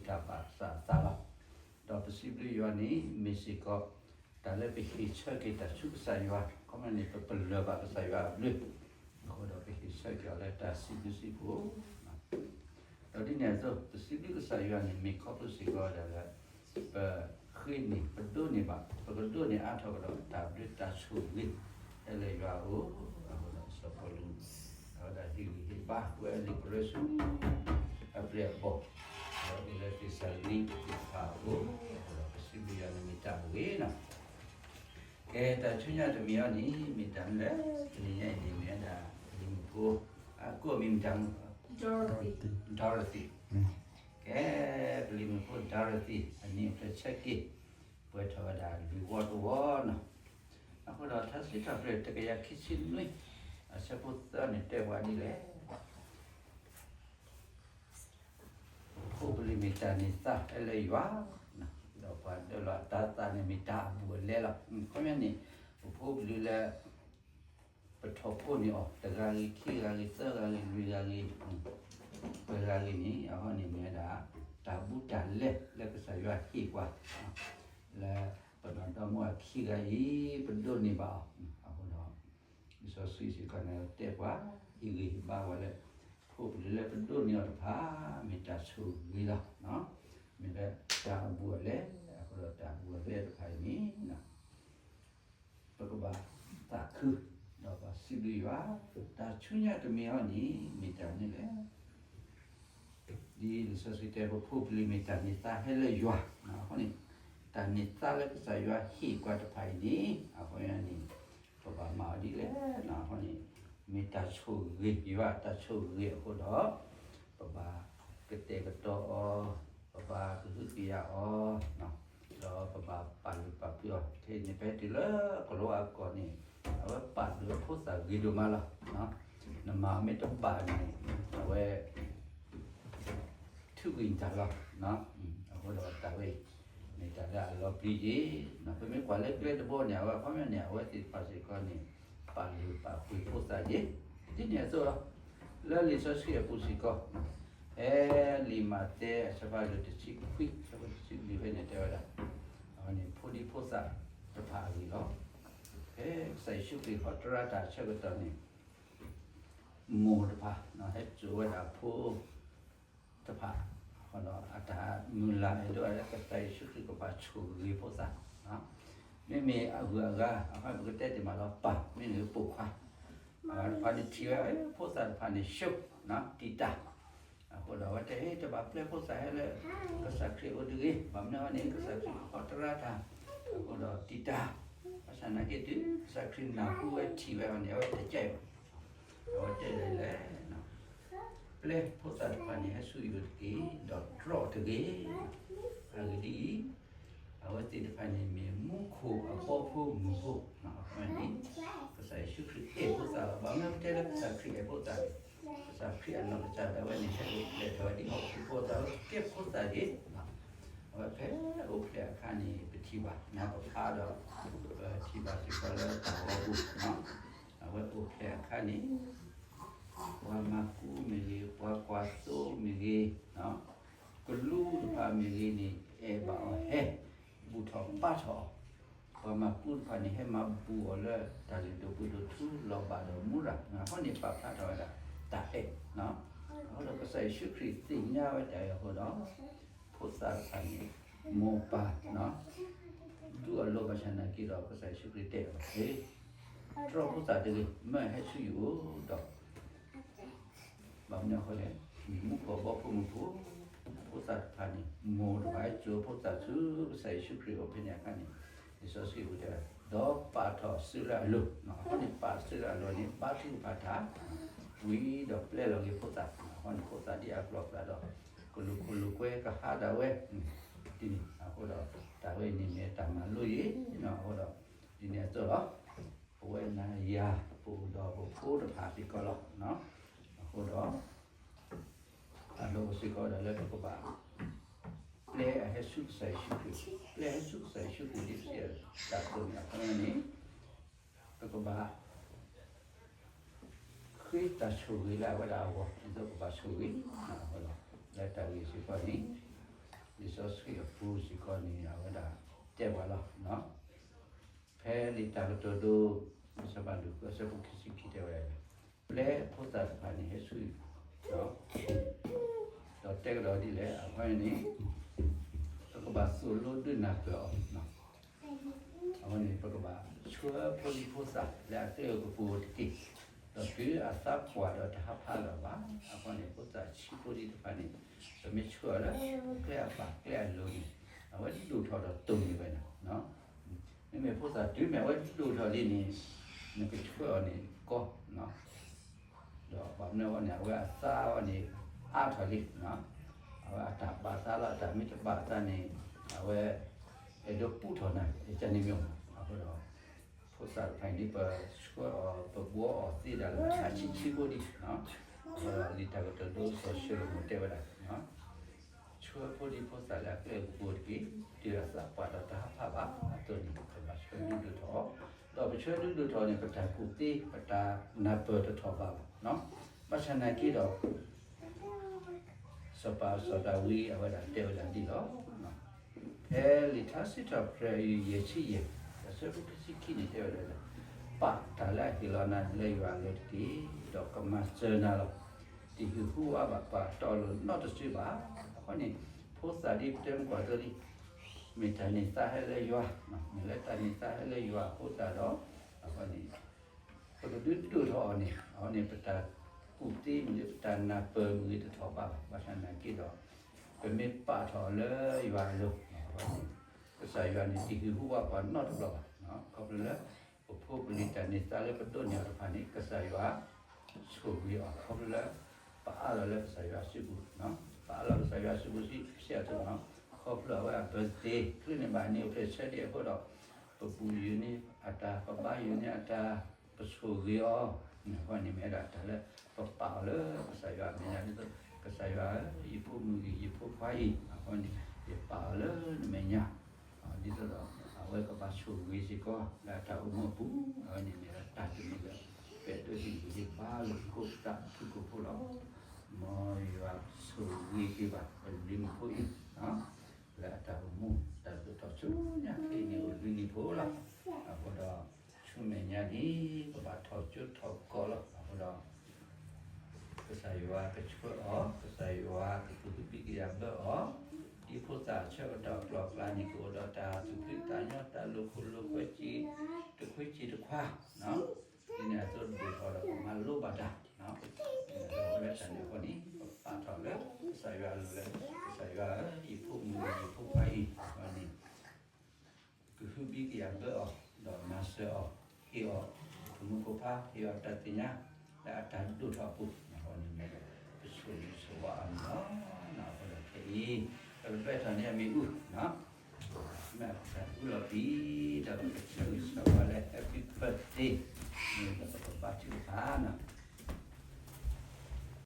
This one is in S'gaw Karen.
တၢ်ဘၣ်ကစၢ်အသးလီၤ. ဒီးပစံးဘျုးယွၤန့ၣ် မ့ၢ်စ့ၢ်ကီး တၢ်လၢပဟ့ၣ်ဆၢက့ၤတၢ်ဆူကစၢ်ယွၤ, ခီမ့ၢ်န့ၣ် ပပလၢၢ်ဘၣ်ကစၢ်ယွၤအဘျုး, အဃိဒီးပဟ့ၣ်ဆၢက့ၤအီၤလၢတၢ်စံးဘျုးစံးဖှိၣ် ဒီးဒ်န့ၣ်အသိး ပစံးဘျုးကစၢ်ယွၤန့ၣ် မ့ၢ်ခီဖျိစ့ၢ်ကီးဒၣ်လၢ ပဃ့န့ၢ် ပဒိးန့ၢ်ဘၣ် ပကဒိးန့ၢ်အါထီၣ်ကဒီး တၢ်ဘျုးတၢ်ဆိၣ်ဂ့ၤ ဟဲလၢယွၤအအိၣ်, အဃိဒီးစီၤပီလူး အဝဲဒၣ်ဟ့ၣ်ဂံၢ်ဟ့ၣ်ဘါ ပဝဲလံာ်ပရၢဆူ အပျဲၢ်အဘီၣ်, ဒီးအိၣ်လၢသ့းစၤလနံသ့ၣ်တဖၣ်အအိၣ်, အဃိဒီးပစံးဘျုးယွၤန့ၣ်မ့ၢ်တၢ်အဂ့ၤနီၤ ကဲ တၢ်ဆူညါတမံၤအံၤန့ၣ် မ့ၢ်တၢ်မနုၤလဲၣ်, တနံၤညါအံၤန့ၣ် မ့ၢ်ဝဲဒၣ် ပလံၤမုၣ်ဖိ, အကိးမံၤမတၤမုၣ်, Dorothy, Dorothy, ကဲ ပလံၤမုၣ်ဖိ Dorothy အနံၣ်အိၣ်ဖျဲၣ်ဆၢက့ၤ ပှဲၤထီၣ်ဝဲဒၣ်လွံၢ်ဝီတဝီနီၤ, အဃိဒီးထါစံးထီၣ်ပတြၢၤတကယၤခံဆံနွံ အဆၢဖိသၢန့ၣ်တဲပှၤဒ်လဲၣ် ပဖိပလံၤမ့ၢ်တၢ်န့ၢ်သါဟဲလၢယွၤ, ဒီးပှၤဒၢလီၤအတၤသၣ်န့ၣ်မ့ၢ်တၢ်အဘူးအလဲလီၤ. ခီပညီန့ၣ် ပဖိပလံၤလၢ ပထီၣ်ဖိန့ၢ်အီၤ တဂၤဂ့ၤ ခံဂၤဂ့ၤ သၢဂၤဂ့ၤ လွံၢ်ဂၤဂ့ၤ ပှဲၤဂၤဂ့ၤန့ၣ် အဃိန့ၣ်မ့ၢ်ဝဲဒၣ် တၢ်ဘူးတၢ်လဲလၢကစၢ်ယွၤဟ့ၣ်ပှၤ လၢပနီၢ်ဒီမါဝၤခံဂၤအံၤ ပဒိးန့ၢ်ဘၣ်အီၤ, အဃိဒီး လံာ်စီဆှံစ့ၢ်ကီးန့ၣ်တဲပှၤ ဟ့ၣ်ဂံၢ်ဟ့ၣ်ဘါပှၤလၢ ဖိပလံၤလၢပဒိးန့ၢ်အီၤတဖၣ် မ့ၢ်တၢ်ဆိၣ်ဂ့ၤလီၤ. မ့ၢ်လၢတၢ်အဘူးအလဲ, အဃိဒီးတၢ်အဘူးအလဲတဖၣ်အံၤန့ၣ် ပကဘၣ်သးခု ဒီးဘၣ်စံးဘျုးယွၤ, တၢ်ဆူညါတမံၤအံၤန့ၣ် မ့ၢ်တၢ်မနုၤလဲၣ်. ဒ်လံာ်စီဆှံတဲ ပဖိပလံၤမ့ၢ်တၢ်န့ၢ်သါဟဲလၢယွၤ, အဃိန့ၣ် တၢ်န့ၢ်သါလၢကစၢ်ယွၤဟ့ၣ်ပှၤတဖၣ်အံၤန့ၣ် အဃိန့ၣ် ပဘၣ်မၤအီၤဒ်လဲၣ်န့ၣ် အဃိန့ၣ် မ့ၢ်တၢ်ဆိၣ်ဂ့ၤ ယွၤတၢ်ဆိၣ်ဂ့ၤအဃိဒီး ပဘၣ်ကတဲာ်ကတီၤအီၤ, ပဘၣ်ကဟုကယာ်အီၤ, ဒီးပဘၣ်ပာ်လုၢ်ပာ်ပှ့ၤအီၤ, ခဲအံၤန့ၣ် ပဟဲတုၤလၢကီၢ်လၤဝါအကီၢ်န့ၣ် အဝဲပာ်လုၢ်အဖိသၣ်ဂ့ၤဒိၣ်မးလီၤ. နမၤမ့ၢ်တဘၣ်န့ၣ် အဝဲ ထုးကွံာ်တၢ်လီၤ. အဃိဒီးတၢ်ဝဲအံၤ မ့ၢ်တၢ်လၢအလီၤပျံၤက့ၤ, ပမ့ၢ်ကွၢ်လၢကျဲတဘိန့ၣ် အဝဲခီပညီန့ၣ် အဝဲသ့ၣ်တဖၣ်စ့ၢ်ကီးန့ၣ် ပာ်လုၢ်ပာ်ပှ့ၤဖိသၣ်က့ၤ, ဒ်န့ၣ်အသိးလီၤ. လၢလံာ်စီဆှံအပူၤစ့ၢ်ကီး ဖဲလံာ်မးသဲအဆၢဖးဒိၣ်တဆံခွံ အဆၢဖိတဆံလွံၢ်ဖဲန့ၣ်တဲဝဲဒၣ်, အဝဲန့ၣ်ဖိဒံဖိသၣ်တဖၣ်အဂ့ၢ်လီၤ. ဖဲကစၢ်ယ့ၣ်ၡူးခရံာ်ဟီတရါတၢ်အဆၢကတီၢ်န့ၣ် မိၢ်တဖၣ် ဟဲစိာ်ဝဲဒၣ်ဖိတဖၣ်, အဃိဒီးအတၢ်မုၢ်လၢ်အဲၣ်ဒိးဝဲလၢကစၢ်ယ့ၣ်ၡူးခရံာ်ကဘၣ်ဆိၣ်ဂ့ၤဖိသၣ်, မ့မ့ၢ်အဂုၤအဂၤ အဃိပကတဲတ့ၢ်မးလီၤ ပၢ်မ့ၢ်ဂ့ၤ ပိာ်ခွါ, အဝဲတဖၣ်န့ၣ်ထံၣ်ဝဲ ဖိသၣ်တဖၣ်န့ၣ် ရှုံး တံာ်တာ်, အဃိဒီးအဝဲတဲ ဟဲ တဘၣ်ပျဲဖိသၣ်ဟဲလၢ ကစၢ်ခရံာ်အအိၣ်တဂ့ၤ, ဘၣ်မနုၤအဃိန့ၣ် ကစၢ်ခရံာ်ဟီတရါတၢ်, အဃိဒီးတံာ်တာ်, ဘၣ်ဆၣ်နာ်က့တုၤ ကစၢ်ခရံာ်နၢ်ဟူဝဲထံၣ်ဝဲအီၤန့ၣ် အဝဲတကဲဘၣ်, အဝဲတဲဒ်လဲၣ်, ပျဲဖိသၣ်တဖၣ်န့ၣ် ဟဲဆူယအိၣ်တက့ၢ်, ဒီးတြီတဂ့ၤ, အဂ့ၢ်ဒ်အံၤ, အဝဲသ့ၣ်တဖၣ်န့ၣ်မ့ၢ်မူခိၣ်အဘီဖိမုၢ်ဖိ, အဃိန့ၣ် ကစၢ်ယ့ၣ်ၡူးခရံာ်အဲၣ်ဖိသၣ်လီၤ. ဘၣ်မနုၤပတဲလၢကစၢ်ခရံာ်အဲၣ်ဖိသၣ်န့ၣ်, ကစၢ်ခရံာ်အနီၢ်ကစၢ်ဒၣ်ဝဲန့ၣ် ဟဲအိၣ်ဖျဲၣ်ထီၣ်ဝဲဒ်ဟီၣ်ခိၣ်ဖိသၣ် ကဲဖိသၣ်က့ၤ, အဝဲဖဲအိၣ်ဖျဲၣ်အခါန့ၣ် ပထံၣ်ဘၣ် နၢ်ပဖးဒီး ပထံၣ်ဘၣ်စ့ၢ်ကီးလၢတၢ်ဂီၤပူၤ, အဝဲအိၣ်ဖျဲၣ်အခါန့ၣ် ပှၤမၤကူမ့ၢ်ဂ့ၤ, ပှၤကွၢ်သိမ့ၢ်ဂ့ၤ, ကလူးတဖၣ်မ့ၢ်ဂ့ၤန့ၣ် အဲၣ်ဘၣ်အီၤဟဲ, ဘူၣ်ထီၣ်ဘါထီၣ်အီၤ, ပှၤမၤကူတဖၣ်န့ၣ် ဟဲမၤဘူၣ်အီၤလၢတၢ်လုၢ်ဒိၣ်ပှ့ၤဒိၣ်ထူလီၤဘၣ်ဒီးမူရၤ, အဃိန့ၣ်ပာ်ဖျါထီၣ်ဝဲဒၣ် တၢ်အဲၣ်, အဃိဒီးကစၢ်ယ့ၣ်ၡူးခရံာ်သ့ၣ်ညါဝဲတၢ်အဲၣ်အဃိဒီး ဖိသၣ်တဖၣ်န့ၣ် မိၢ်ပၢ် ဒူအလိၤဘၣ်ဆၣ်နာ်က့ဒီး ကစၢ်ယ့ၣ်ၡူးခရံာ်တဲအီၤ, တြီဖိသၣ်တဂ့ၤ, မၢဟဲဆူယအိၣ်ဒီး ဘၣ်မနုၤအဃိလဲၣ်, မူခိၣ်အဘီဖိမုၢ်ဖိ, ဖိသၣ်တဖၣ်န့ၣ် မိၢ်တဖၣ်ဟဲစိာ်ဖိသၣ်ဆူကစၢ်ယ့ၣ်ၡူးခရံာ်အအိၣ်ဖဲန့ၣ်အခါန့ၣ်, လံာ်စီဆှံပူၤတဲ, ဒီးပာ်ထီၣ်စုလၢအလိၤ, အဃိန့ၣ်ပာ်စုလၢအလိၤန့ၣ် ဘါထုကဖၣ်တၢ်, ဝံၤဒီးပျဲလီၤက့ၤဖိသၣ်, အဃိန့ၣ်ဖိသၣ်ဒ်အကျိၤအကျဲဒီး ကလူးခိၣ်လူးကွဲကဟးဒၣ်ဝဲ, ဒ်န့ၣ်အဃိဒီး တၢ်ဝဲအံၤန့ၣ်မ့ၢ်တၢ်မၤလိအံၤ, အဃိဒီး ဒ်န့ၣ်အသိးလီၤ. ပဝဲနၤယၤ ပအိၣ်ဒီးပဖိတဖၣ်စ့ၢ်ကီးလီၤ. အဃိဒီး အလိၣ်စ့ၢ်ကီးဒီးလၢပကဘၣ် ပျဲအဟဲဆူကစၢ်ယ့ၣ်ၡူးခရံာ်, ပျဲဟဲဆူကစၢ်ယ့ၣ်ၡူးခရံာ်ဒ်ပစံးတၢ်အသိးန့ၣ် အဃိန့ၣ် ပကဘၣ် ဃ့တၢ်ဆိၣ်ဂ့ၤလၢအဝဲဒၣ်အဂီၢ် ဒ်သိးကဘၣ်ဆိၣ်ဂ့ၤ, လၢတၢ်ဂ့ၢ်စ့ၢ်ကီးန့ၣ် လံာ်စီဆှံအပူၤစ့ၢ်ကီးန့ၣ် အဝဲဒၣ်တဲပှၤလီၤ. ဖဲလံာ်တၢ်ကတိၤဒိ အဆၢဖးဒိၣ်ဃု အဆၢဖိခံဆံခံတဲဝဲဒၣ်, ပျဲဖိသၣ်တဖၣ်န့ၣ် ဟဲဆူယၤ, ဒီးတဲကဒီးဒ်လဲၣ်, အဃိန့ၣ် ပကဘၣ်သိၣ်လိဒုးနၢ်ပၢၢ်အီၤ အဝဲန့ၣ် ပကဘၣ်ဆှၢဖိဒံဖိသၣ်လၢအကျဲဧိၤကပူၤဧိၤတက့ၢ်. ဒီးတုၤအသးပှၢ်ဒီးတဟးဖးလၢၤဘၣ်. အဃိန့ၣ် ဖိသၣ်ဆံးဖိဒံတဖၣ်န့ၣ် ပမ့ၢ်ဆှၢအီၤလၢကျဲအပၢ်ကျဲအလိၤန့ၣ် အဝဲဒိၣ်ထီၣ်ဒီးတိၢ်န့ၢ်ဝဲန့ၣ်, မ့မ့ၢ်ဖိသၣ်တုၤမ့ၢ်အဝဲဒိၣ်ထီၣ်လံန့ၣ် နကဆှၢအီၤန့ၣ်ကီ ဒီးဘၣ်မနုၤအဃိန့ၣ် အဝဲအသးအီၤန့ၣ် အါထီၣ်လံ. အဝဲအတၢ်ဘၣ်သးလီၤ, အတၢ်မ့ၢ်တဘၣ်သးန့ၣ် အဝဲ အဲၣ်ဒိးပူထီၣ်နၤ ကန့ၣ်မ့ၢ်. အဃိဒီး ဖိသၣ်တဖၣ်အံၤန့ၣ် ပဆှၢအီၤ ပဘှီအီၤသ့ဒၣ်လၢအဆံးဆံးဖိဒံ. အဃိဒီးလံာ်တၢ်ကတိၤဒိ စီၤၡလိၤမိၤတဲဝဲဒၣ် ဆှၢဖိဒံဖိသၣ်လၢအကျဲကပူၤတက့ၢ်. တုၤအသးပှၢ်ဒီးတဟးဖးဘၣ်အသိးန့ၣ် ပဘၣ်ဆှၢဒုးဒိၣ်ထီၣ်အီၤ, ဒီးပဆှၢဒုးဒိၣ်ထီၣ်န့ၣ် ပတၢ်ကူၣ်သ့ ပတၢ်နၢ်ပၢၢ်တထီၣ်ဘးဘၣ်. ဘၣ်ဆၣ်နာ်က့ဒီး စီၤပၤစီၤဒၤဝံး အဝဲဒၣ်တဲဝဲဒၣ်ဒ်လီၤ. ဖဲလံာ်ထါစံးထီၣ်ပတြၢၤ ယဲၢ်ဆံယဲၢ် အဆၢဖိခံဆံခံန့ၣ်တဲဝဲဒၣ်, ပာ်တၢ်လၢအဟ့ၣ်လီၤနၤလၢယွၤအလိၤတက့ၢ်, ဒီးကမၤစၢၤနၤလီၤ. တဟ့ၣ်ဟူးဝးဘၣ်ပှၤတီအလိၤနီတစုဘၣ်. အဃိန့ၣ် ဖိသၣ်ဒ်ပတဲမုၢ်ကွၢ်သိလံ, မ့ၢ်တၢ်န့ၢ်သါဟဲလၢယွၤ, မ့ၢ်လၢတၢ်န့ၢ်သါဟဲလၢယွၤအဃိသတးဒီး အဃိန့ၣ် ပကဒုးဒိၣ်ထီၣ်အီၤန့ၣ် အဃိန့ၣ် ပတၢ်ကူၣ်သ့မ့ၢ်ဂ့ၤ ပတၢ်နၢ်ပၢၢ်မ့ၢ်ဂ့ၤတထီၣ်ဘးဘၣ်. ဘၣ်ဆၣ်နာ်က့ဒီး ပမ့ၢ်ပာ်ထီၣ်အီၤလၢယွၤအလိၤ အဃိန့ၣ် ကစၢ်ယွၤန့ၣ် တဟ့ၣ်ဟူးဝးပှၤနီတဘျီဘၣ်. ခီဖျိလၢ ပဖိပလံၤတၢ်န့ၢ်သါလၢပဒိးန့ၢ်အီၤတဖၣ်န့ၣ် ကစၢ်ယွၤဆိၣ်ဂ့ၤအီၤ ခီဖျိလၢ ပအးလီၤလၢကစၢ်ယွၤစုပူၤ, ပအးလီၤကစၢ်ယွၤစုပူၤဆံးဆံးအသိးန့ၣ် ခီဖျိအဝဲအ birthday ချုးန့ၢ်ဘၣ်အနံၣ်အိၣ်ဖျဲၣ်ဆၢဒံးအဃိဒီး ပဘူၣ်ယုာ်န့ၢ်အတၢ် ပဘါယုာ်န့ၢ်အတၢ် ပဆိၣ်ဂ့ၤအီၤ, အဃိန့ၣ်မ့ၢ်ဝဲဒၣ်တၢ်လၢ ပပာ်အီၤလၢကစၢ်ယွၤအမဲာ်ညါဒ်သိး ကစၢ်ယွၤဧၢ, ယဖိမုၣ်ဂ့ၤ ယဖိခွါအံၤ အဃိန့ၣ် ယပာ်အီၤလၢနမဲာ်ညါ ဒ်သိးဒီး အဝဲကဘၣ်ဆိၣ်ဂ့ၤစ့ၢ်ကီးလၢအတၢ်အိၣ်မူအပူၤ, အဝဲန့ၣ်မ့ၢ်ဝဲဒၣ်တၢ်တမံၤလၢ ပအဲၣ်ဒိးဟ့ၣ်ဂံၢ်ဟ့ၣ်ဘါလိာ်ပခိၣ်ပသးဖုၣ်ကိာ်ဖိလီၤ. မ်ယွၤဆိၣ်ဂ့ၤက့ၤဘၣ်ပလုၢ်မုၢ်ဖိအံၤ လၢအတၢ်အိၣ်မူ တၢ်ဒိၣ်ထီၣ်ဆူညါခဲအံၤန့ၣ်အိၣ်လွံၢ်နံၣ်ဖိလီၤ. အဃိဒီး ဆူမဲာ်ညါန့ၣ် ပဘၣ်ထီၣ်ကၠိထီၣ်ကီးလီၤ. အဃိဒီး ကစၢ်ယွၤကဆှၢအီၤ, ကစၢ်ယွၤကကဟုဘံၣ်ကယာ်ဘၢအီၤ, ဒ်ဖိသၣ်ဆၢကတီၢ်အကျိၤအကျဲန့ၣ် ကအိၣ်ဒီးတၢ်သူၣ်ဖှံသးညီ တၢ်လိာ်ခိၣ်လိာ်ကွဲ တခွ့စံးတခွါ, ဒ်န့ၣ်အသိးဒိၣ်ထီၣ်ဒီးပမၤလိဘၣ်တၢ်, လၢတၢ်န့ၣ်အဃိန့ၣ် ပပာ်ထီၣ်လၢကစၢ်ယွၤအလိၤလၢ ကစၢ်ယွၤဧၢ, ယဖိမုၣ်ဂ့ၤ ယဖိခွါအံၤန့ၣ် ကဟုဘံၣ်ကယာ်ဘၢအီၤ ဒီးမၤစၢၤအီၤ, ဟ့ၣ်အီၤ မူခိၣ်ဖး ဟ့ၣ်အီၤတၢ်သ့ၣ်ညါ လၢအတၢ်ဒိၣ်ထီၣ်အပူၤန့ၣ် အဃိန့ၣ်မ့ၢ် ပဆိၣ်ဂ့ၤဆိၣ်ဝါအီၤန့ၣ်လီၤ. အဃိဒီးခဲအံၤ ပကဒွဲၣ်ထီၣ်န့ၢ်အမ့ၣ်အူ မ့ၢ်အူလီၤပံၤ ဒီးပကဆၢဂ့ၤဆၢဝါလၢ Happy Birthday န့ၣ်ဒီးပကဘါထုကဖၣ်န့ၣ်